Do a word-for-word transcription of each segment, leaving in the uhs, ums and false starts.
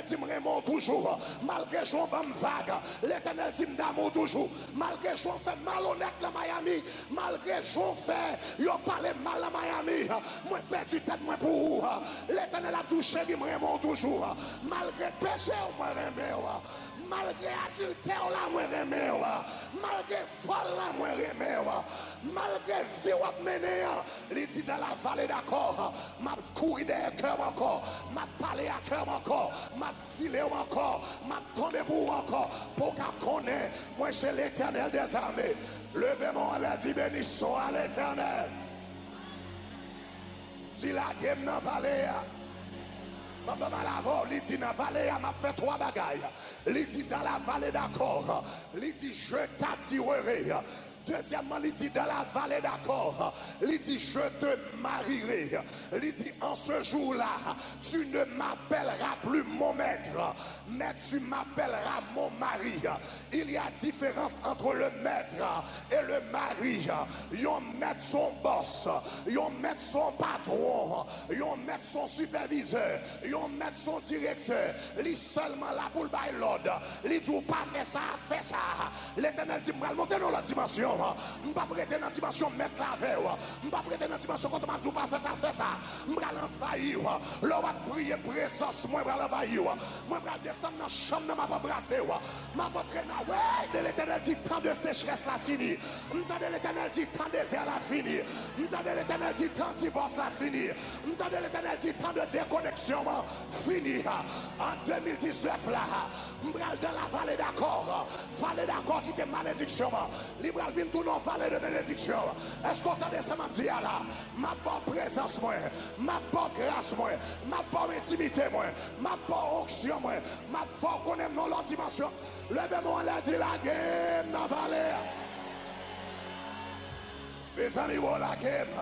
di m renmen w toujou, malgre jan w ban m vag. Letènèl di m damou w toujou, malgre jan w fè malonèt nan Miami, malgre jan w fè yo pale m mal nan Miami, mwen pèdi tèt mwen pou ou. Letènèl ap di w, cheri, m renmen w toujou, malgre peche w, mwen renmen w, malgre adiltè w la, mwen renmen w, malgre vòl la, mwen renmen w, malgre vi w ap mennen an. Li di, dans la vallée d'accord, m ap kouri dèyè kè w ankò, m ap pale a kè w ankò, m ap file w ankò, m ap tonbe pou ou ankò, pou w ka konnen mwen se Letènèl dèzame. Leve men w anlè, di, bénissons à l'Éternel. Di, lage m nan vale a. M ap ba mal avè w, li di, nan vale a m ap fè twa bagay. Li di, dans la vallée d'accord, li di, je t'attirerai. Dezyèmman, li di, dans la vallée d'accord, li di, je te marierai. Li di, en ce jour-là, tu ne m'appelleras plus mon maître, mais tu m'appelleras mon mari. Il y a différence entre le maître et le mari. Yon mèt se yon bòs, yon mèt se yon patwon, yon mèt se yon sipèvizè, yon mèt se yon direktè. Li sèlman la pou l bay lòd. Li di w pa fè sa, fè sa. Letènèl di m pral monte nan yon lòt dimansyon. M p ap rete nan dimansyon mèt la avè w. M p ap rete nan dimansyon kote m ap di w pa fè sa, fè sa. M pral anvayi w. Lè w ap priye, prezans mwen pral anvayi w. Mwen pral desann nan chanm nan, m ap anbrase w. M ap antre nan, wi, de Letènèl di tan de sechrès la fini. M tande Letènèl di tan dezè la fini. M tande Letènèl di tan divòs la fini. M tande Letènèl di tan de dekoneksyon an fini. An de mil diznèf la, m pral dans la vallée d'accord. Vale dakò ki te malediksyon an, li pral vin tounen yon vale de benediksyon. Èske w tande sa m ap di a la? M ap ba w prezans mwen, m ap ba w gras mwen, m ap ba w entimite mwen, m ap ba w onksyon mwen, m ap fè w konnen m nan yon lòt dimansyon. Leve men w anlè, di, lage m nan vale a. Mezanmi, yo lage m.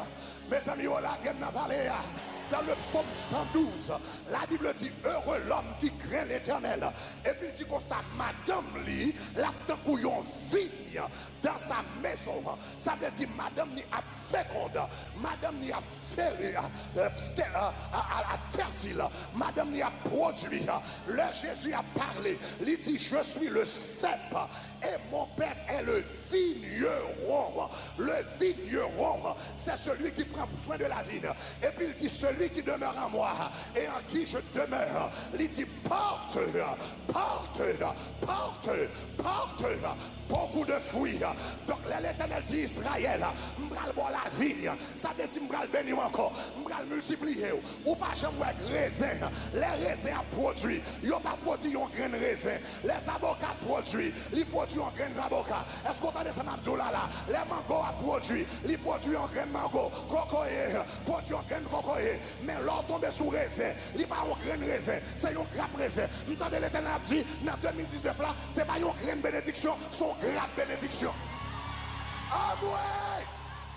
Mezanmi, yo lage m nan vale a. Dans le psaume cent douze, la Bible dit, heureux l'homme qui craint l'Éternel. Epi l di konsa, madanm li, l ap tankou yon viy dans sa maison. Sa vle di, madanm li ap fekonde, madanm li ap fè-, euh, stè-, euh, a, a, a fètil, madanm li ap pwodui. Lè Jezi ap pale, li di, je suis le cep et mon père est le vigneron. Le vigneron, c'est celui qui prend soin de la vigne. Epi l di, celui qui demeure en moi et en qui je demeure, li di, porte, porte, porte, porte beaucoup de fruits. Donk, lè Letènèl di Izrayèl, m pral ba w laviny, sa vle di m pral beni w ankò, m pral miltipliye w. Ou pa janm wè rezen, lè rezen ap pwodui, yo pa pwodui yon grenn rezen. Lè zaboka ap pwodui, li pwodui yon grenn zaboka. Èske w tande sa m ap di w la la? Lè mango ap pwodui, li pwodui yon grenn mango. Kokoye pwodui yon grenn kokoye. Men lè w tonbe sou rezen, li pa yon grenn rezen, se yon grap rezen. M tande Letènèl ap di, nan de mil diznèf la, se pa yon grenn benediksyon, se yon grap benediksyon. Anmwey!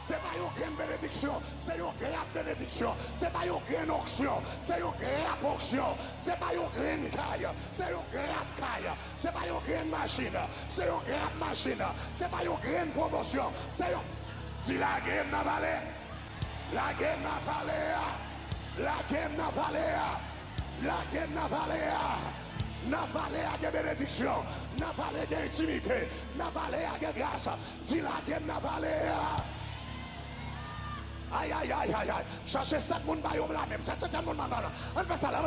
Se pa yon grenn benediksyon, se yon grap benediksyon. Se pa yon grenn onksyon, se yon grap onksyon. Se pa yon grenn kay, se yon grap kay. Se pa yon grenn machin, se yon grap machin. Se pa yon grenn pwomosyon, se yon... Di, lage m nan vale. Lage m nan vale a. Lage m nan vale a. Lage m nan vale a. Nan vale a gen benediksyon. Nan vale gen entimite. Nan vale a gen gras. Di, lage m nan vale a. Ay, ay, ay, ay, ay. Chache sèt moun ba yo la men. Chache sèt moun ba yo la. Ann fè sa la.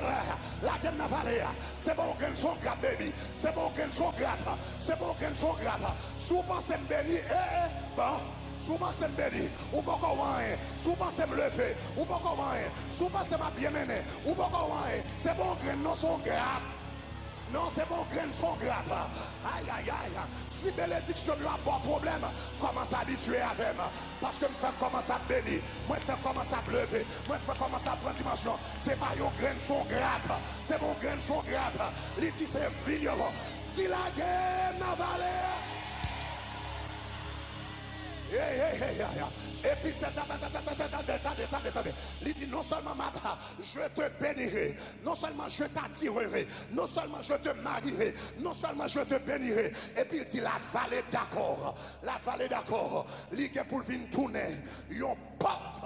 Lage m nan vale a. Se pa yon grenn, se yon grap, baby. Se pa yon grenn, se yon grap. Se pa yon grenn, se yon grap. Si w panse m beni, e, e, bon. Si w panse m beni, ou poko wè anyen. Si w panse m leve, ou poko wè anyen. Si w panse m ap byen mennen, ou poko wè anyen. Se pa yon grenn non, se yon grap. Non, se pa yon grenn, se yon grap. Ay, ay, ay. Si benediksyon m yo ap ba w pwoblèm, kòmanse abitye avè m. Paske m fèk kòmanse ap beni. Mwen fèk kòmanse ap leve. Mwen fèk kòmanse ap pran dimansyon. Se pa yon grenn, se yon grap. Se pa yon grenn, se yon grap. Li di se vin yo. Di, lage m nan vale a. Hey, hey, hey, hey, hey. Epi, tande, tande, tande, tande. Li di, non sèlman m ap, je te bénirai, non sèlman je t'attirerai, non sèlman je te marierai, non sèlman je te bénirai. Epi l di, la vallée d'accord, la vallée d'accord, li gen pou l vin tounen yon pòt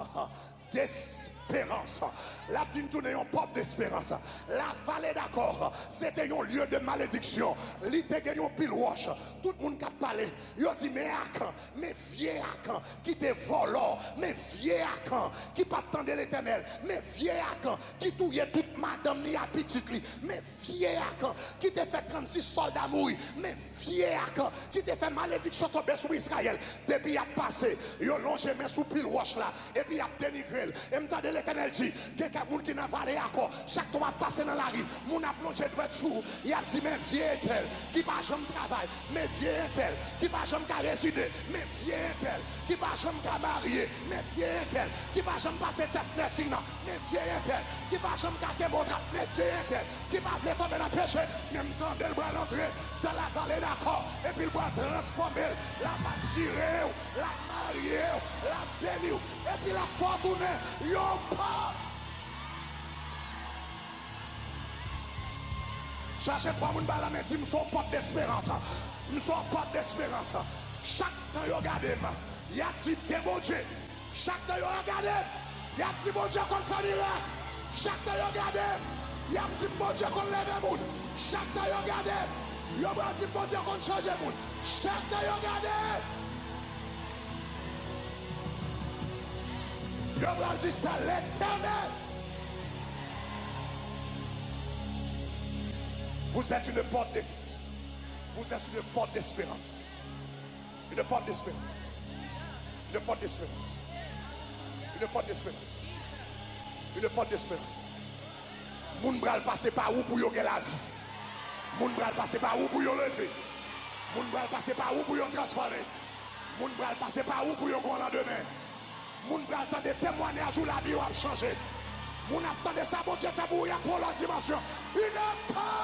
d'es-, esperans. L ap vin tounen yon pòt desperans. Lavale dakò, se te yon lye de malediksyon. Li te gen yon pil wòch. Tout moun k ap pale, yo di, men Akan, men vye Akan ki te vòlò, men vye Akan ki pa t tande Letènèl, men vye Akan ki touye tout madanm ni a pitit li, men vye Akan ki te fè trannsis sòlda mouri, men vye Akan ki te fè malediksyon tonbe sou Izrayèl. Depi y ap pase, yo lonje men sou pil wòch la, epi y ap denigre l. E m tande Letènèl di, gen kèk moun ki nan vale Akò, chak tan w ap pase nan lari, moun ap lonje dwèt sou ou, y ap di, men vye entèl ki pa janm travay, men vye entèl ki pa janm ka rezide, men vye entèl ki pa janm ka marye, men vye entèl ki pa janm pase tès nursing nan, men vye entèl ki pa janm ka kenbe yon trap, men vye entèl ki pa vle tonbe nan peche, men m tande l pral antre dans la vallée d'Akò, epi l pral transfòme l, l ap atire w, l ap marye w, l ap beni w, epi l ap fè w tounen yon pòt. Chache twa moun ba lanmen, di, m se yon pòt desperans. M se yon pòt desperans. Chak tan yo gade m, y ap di, gen Bondye. Chak tan yo gade m, y ap di, Bondye konn fè mirak. Chak tan yo gade m, y ap di, Bondye konn leve moun. Chak tan yo gade m, yo pral di, Bondye konn chanje moun. Chak tan yo gade m, yo pral di, se Letènèl. Vous êtes une porte d'ex-, vous êtes une porte d'espérance. Une porte d'espérance. Une porte d'espérance. Une porte d'espérance. Une porte d'espérance. Moun pral pase pa ou pou yo gen lavi. Moun pral pase pa ou pou yo leve. Moun pral pase pa ou pou yo transfòme. Moun pral pase pa ou pou yo gen yon landemen. Moun pral tande temwayaj ou, lavi yo ap chanje. Moun ap tande sa Bondye fè pou ou, y ap pran lòt dimansyon. Une porte